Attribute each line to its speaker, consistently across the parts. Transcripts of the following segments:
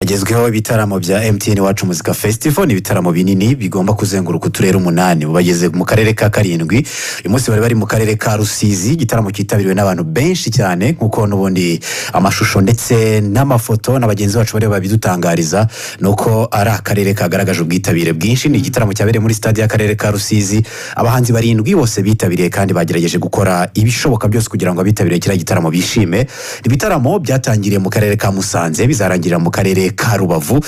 Speaker 1: Hagezweho ibitaramo bya MTN Iwacu Muzika Festival. Ni ibitaramo binini bigomba kuzenguruka uturere umunani. Ubu bageze mu karere ka karindwi. Uyu munsi bari bari mu karere ka Rusizi, igitaramo cyitabiriwe n'abantu benshi cyane, nk'uko n'ubundi amashusho ndetse n'amafoto na bagenzi bacu bari babidutangariza, ni uko ari akarere kagaragaje ubwitabire bwinshi. Ni igitaramo cyabereye muri stade y'akarere ka Rusizi. Abahanzi barindwi bose bitabiriye kandi bagerageje gukora ibishoboka byose kugira ngo abitabiriye kiriya gitaramo bishime. Ibitaramo byatangiriye mu karere ka Musanze, bizarangirira mu karere ka Rubavu,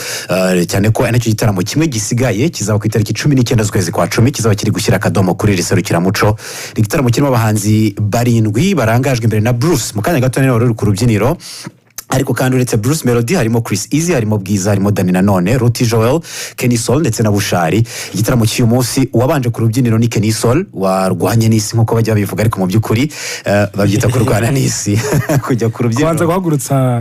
Speaker 1: cyane ko ari nacyo gitaramo kimwe gisigaye kizaba ku itariki 19 z'ukwezi kwa 10, kizaba kiri gushyira akadomo kuri iri serukiramuco. Ni igitaramo kirimo abahanzi barindwi barangajwe imbere na Bruce. Mu kanya gato niwe wari uri ku rubyiniro. Ariko kandi uretse Bruce Melody, harimo Chris Eazy, harimo Bwiza, harimo Dani Nanone, Ruti Joel, Kenny Sol ndetse na Bushali. Igitaramo cy'uyu munsi, uwabanje ku rubyiniro ni Kenny Sol warwanye n'isi, nk'uko bajya babivuga, ariko mu by'ukuri babyita kurwana n'isi, kujya ku rubyiniro.
Speaker 2: Kubanza guhagurutsa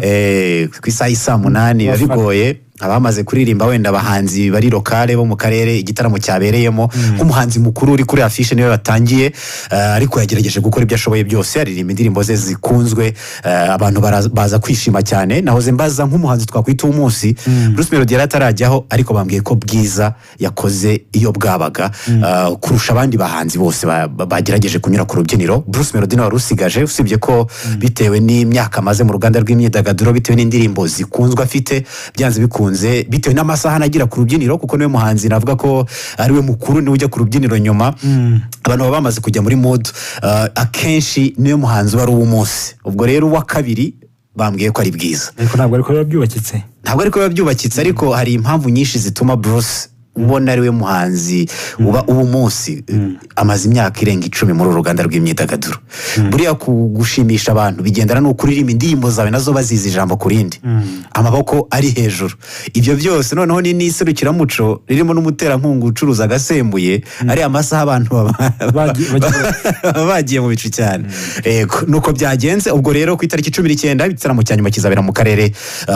Speaker 1: ku isaha y'i saa 8 biba
Speaker 2: Abafana.
Speaker 1: bigoye. Abamaze kuririmba wenda abahanzi bari local bo mu karere igitaramo cyabereyemo, nk'umuhanzi mukuru uri kuri afishe niwe watangiye, ariko yagerageje gukora ibyo ashoboye byose, aririmba indirimbo ze zikunzwe, abantu baza kwishima cyane. Nahoze mbaza nk'umuhanzi twakwita uw'umunsi, Bruce Melody yari atarajyaho, ariko bambwiye ko Bwiza yakoze iyo bwabaga kurusha abandi bahanzi bose bagerageje kunyura ku rubyiniro. Bruce Melody nawe wari usigaje, usibye ko bitewe n'imyaka amaze mu ruganda rw'imyidagaduro, bitewe n'indirimbo zikunzwe afite, byanze bikunze, bitewe n'amasaha anagira ku rubyiniro, kuko niwe muhanzi navuga ko ariwe mukuru, niwe ujya ku rubyiniro nyuma, abantu baba bamaze kujya muri mood, akenshi niwe muhanzi uba ari uw'umunsi. Ubwo rero uwa kabiri bambwiye ko ari Bwiza.
Speaker 2: Ariko ntabwo ariko biba byubakitse.
Speaker 1: Ntabwo ariko biba byubakitse, ariko hari impamvu nyinshi zituma Bruce ubona ari we muhanzi uba uwo munsi. Amaze imyaka irenga 10 muri uru ruganda rw'imyidagaduro. Buriya gushimisha abantu bigendana n'uko uririmba indirimbo zawe nazo bazizi ijambo ku rindi, amaboko ari hejuru, ibyo byose. Noneho ni n'iserukiramuco ririmo n'umuterankunga ucuruza agasembuye, ariya masaha abantu baba bagiye mu bicu cyane. Yego, nuko byagenze. Ubwo rero ku itariki 19 igitaramo cya nyuma kizabera mu karere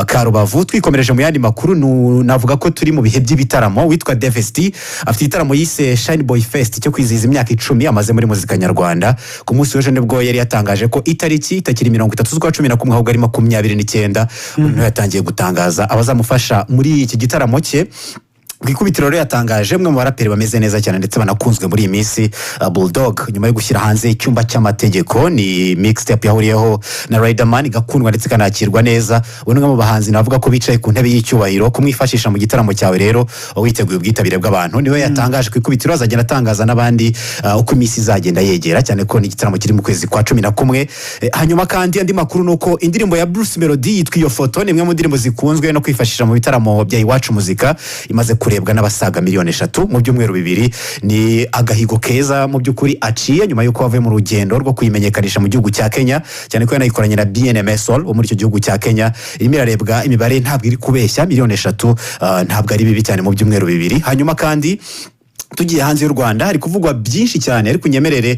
Speaker 1: ka Rubavu. Twikomereje mu yandi makuru, navuga ko turi mu bihe by'ibitaramo. Witwa Davis D afite igitaramo yise Shine Boy Fest cyo kwizihiza imyaka 10 amaze muri muzika nyarwanda. Ku munsi w'ejo nibwo yari yatangaje ko itariki itakiri 30 z'ukwa 11, ahubwo ari 29. Ubu niho yatangiye gutangaza abazamufasha muri iki gitaramo cye. Ku ikubitiro rero yatangaje umwe mu baraperi bameze neza cyane ndetse banakunzwe muri iyi minsi, Bulldog, nyuma yo gushyira hanze Icyumba cy'Amategeko. Ni mixtape yahuriyeho na Riderman, igakundwa ndetse ikanakirwa neza. Uyu ni umwe mu bahanzi navuga ko bicaye ku ntebe y'icyubahiro. Kumwifashisha mu gitaramo cyawe rero witeguye ubwitabire bw'abantu. Niwe yatangaje ku ikubitiro, azagenda atangaza n'abandi uko iminsi izagenda yegera, cyane ko ni igitaramo kiri mu kwezi kwa 11. Hanyuma kandi andi makuru ni uko indirimbo ya Bruce Melody yitwa Iyo Foto ni imwe mu ndirimbo zikunzwe no kwifashisha mu bitaramo bya Iwacu Muzika. Imaze kurebwa n'abasaga miliyoni 3 mu byumweru 2. Ni agahigo keza mu by'ukuri aciye nyuma y'uko avuye mu rugendo rwo kuyimenyekanisha mu gihugu cya Kenya, cyane ko yanayikoranye na Bien-Aimé Sol wo muri icyo gihugu cya Kenya. Irimo irarebwa, imibare ntabwo iri kubeshya, miliyoni 3 ntabwo ari bibi cyane mu byumweru 2. Hanyuma kandi tugiye hanze y'u Rwanda, hari kuvugwa byinshi cyane, ariko unyemerere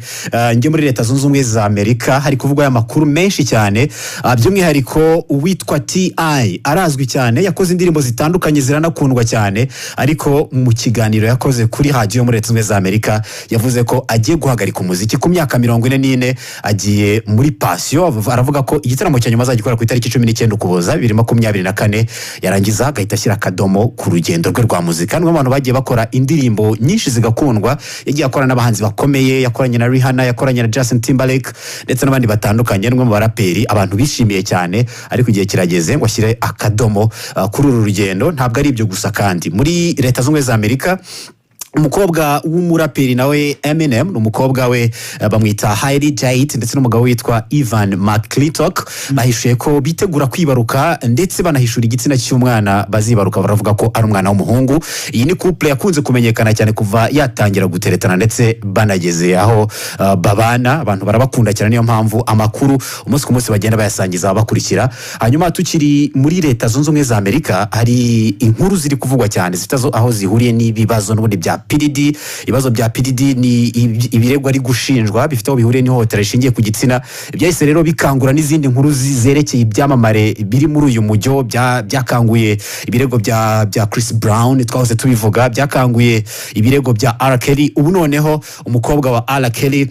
Speaker 1: njye muri Leta Zunze Ubumwe za Amerika. Hari kuvugwa amakuru menshi cyane, by'umwihariko uwitwa T.I. arazwi cyane, yakoze indirimbo zitandukanye ziranakundwa cyane, ariko mu kiganiro yakoze kuri radiyo muri Leta Zunze Ubumwe za Amerika yavuze ko agiye guhagarika umuziki ku myaka 44, agiye muri pansiyo. Aravuga ko igitaramo cya nyuma azagikora ku itariki 19 Ukuboza 2024, yarangiza agahita ashyira akadomo ku rugendo rwe rwa muzika. Ni abantu bagiye bakora indirimbo nyinshi zigakundwa, yagiye akora n'abahanzi bakomeye, yakoranye na Rihanna, yakoranye na Justin Timberlake ndetse n'abandi batandukanye. Ni umwe mu baraperi abantu bishimiye cyane, ariko igihe kirageze ngo ashyire akadomo kuri uru rugendo. Ntabwo ari ibyo gusa kandi, muri Leta Zunze Ubumwe za Amerika umukobwa w'umuraperi nawe Eminem, ni umukobwa we, bamwita Hailie Jade, ndetse n'umugabo witwa Evan McClintock bahishuye ko bitegura kwibaruka, ndetse banahishura igitsina cy'umwana bazibaruka, baravuga ko ari umwana w'umuhungu. Iyi ni couple yakunze kumenyekana cyane kuva yatangira guteretana ndetse banageze aho babana, abantu barabakunda cyane. Niyo mpamvu amakuru umunsi ku munsi bagenda bayasangiza ababakurikira. Hanyuma tukiri muri Leta Zunze Ubumwe za Amerika, hari inkuru ziri kuvugwa cyane zifite aho zihuriye n'ibibazo n'ubundi bya P Diddy. Ibibazo bya P Diddy ni ibirego ari gushinjwa bifite aho bihuriye n'ihohotera rishingiye ku gitsina. Byahise rero bikangura n'izindi nkuru zerekeye ibyamamare biri muri uyu mujyo. Byakanguye ibirego bya Chris Brown, twahoze tubivuga, byakanguye ibirego bya R Kelly. Ubu noneho umukobwa wa R Kelly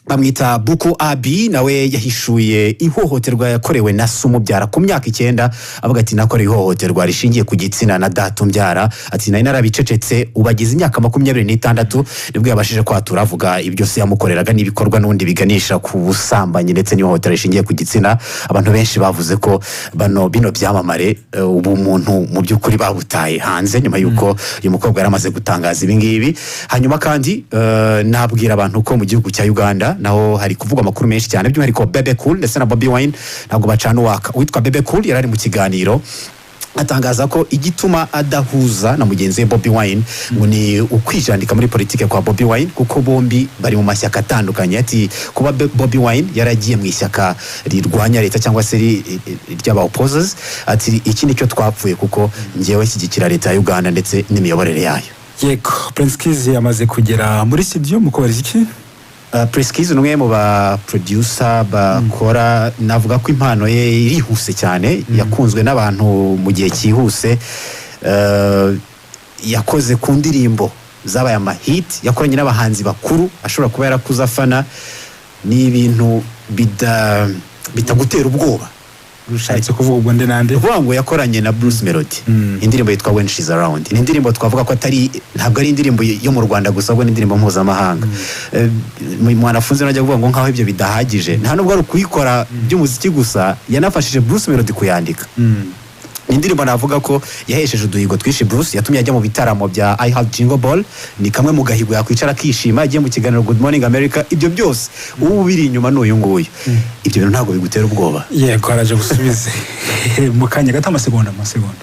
Speaker 1: Bamwita Buku Abi, nawe yahishuye ihohoterwa yakorewe na se umubyara ku myaka 9, avuga ati: "Nakorewe ihohoterwa rishingiye ku gitsina na data umbyara." Ati: "Nari narabicecetse, ubu agize imyaka 26 nibwo yabashije kwatura, avuga ibyo se yamukoreraga n'ibikorwa n'ubundi biganisha ku busambanyi ndetse n'ihohoterwa rishingiye ku gitsina." Abantu benshi bavuze ko bino byamamare ubumuntu mu by'ukuri babutaye hanze nyuma y'uko uyu mukobwa yari amaze gutangaza ibi ngibi. Hanyuma kandi nabwira abantu ko mu gihugu cya Uganda naho hari kuvugwa amakuru menshi cyane, by'umwihariko Bebe Cool ndetse na Bobi Wine ntabwo bacana uwaka. Uwitwa Bebe Cool yari ari mu kiganiro, atangaza ko igituma adahuza na mugenzi we Bobi Wine ngo ni ukwijandika muri politike kwa Bobi Wine, kuko bombi bari mu mashyaka atandukanye. Ati kuba Bobi Wine yaragiye mu ishyaka rirwanya leta cyangwa se ry'aba opposers, ati iki nicyo twapfuye, kuko ngewe nshyigikira leta ya Uganda ndetse n'imiyoborere yayo.
Speaker 2: Yego, Prince Kiz yamaze kugera muri studio, mukubariza iki?
Speaker 1: Prince Kiz ni umwe mu ba producer bakora, navuga ko impano ye irihuse cyane, yakunzwe n'abantu mu gihe cyihuse. Yakoze ku ndirimbo zabaye amahit, yakoranye n'abahanzi bakuru ashobora kuba yarakuze afana. Ni ibintu bitagutera ubwoba.
Speaker 2: Ushatse kuvuga ubwo nde nande?
Speaker 1: Ni ukuvuga ngo yakoranye na Bruce Melody indirimbo yitwa When She's Around. Ni indirimbo twavuga ko atari, ntabwo ari indirimbo yo mu Rwanda gusa, ahubwo ni indirimbo mpuzamahanga. Mwanafunzi najya kuvuga ngo nkaho ibyo bidahagije, nta nubwo ari ukuyikora by'umuziki gusa, yanafashije Bruce Melody kuyandika. Ni indirimbo navuga ko yahesheje uduhigo twinshi Bruce, yatumye ajya mu bitaramo bya I Heart Jingle Ball, ni kamwe mu gahigo yakwicara akishima. Agiye mu kiganiro Good Morning America. Ibyo byose ubu biri inyuma n'uyu nguyu. Ibyo bintu ntabwo bigutera ubwoba?
Speaker 2: Yego, araje gusubize mu kanya gato, amasegonda amasegonda.